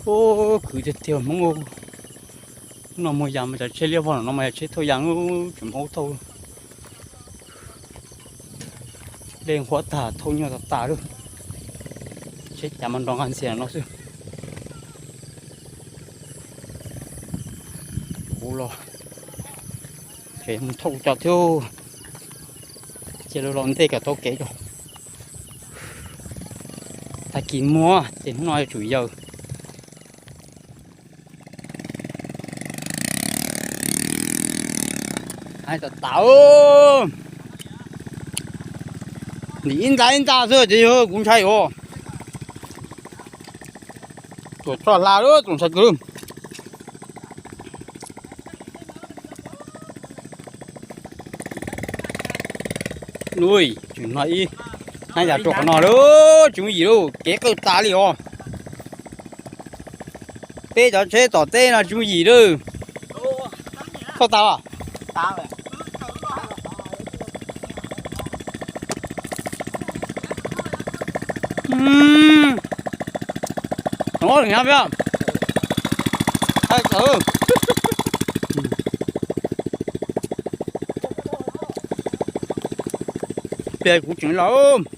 Ub, khwv tiag tiag Hmoob. Hnub no muag yas mas cov tsheb liab vog no mas yog tsheb thauj yas, tseem Hmoob thauj. Dej nqhuab tag, thauj nyuaj tas tas lawm. Tsheb cav mas nrov nqa ntxias no xwb. Kuv los tseem mus thauj kuv cov thiab. Cia lawv los ntej kom tau kev tso. Tag kis muag ces hnub no yuav tsum yawg. Hais tas tas, nim ib nta ib nta xwb ces yog kuv ntshai os. Tuam txoj hla lawm, txoom ntshai kawg. Ui, tseem hnov ib hnab yas rau qhov no lawm, tsis muaj yim lawm, kev qawj tas li os. Peb cov tsheb tom teb no tsis muaj yim lawm. Thauj tas los? Peb kuv tseem los.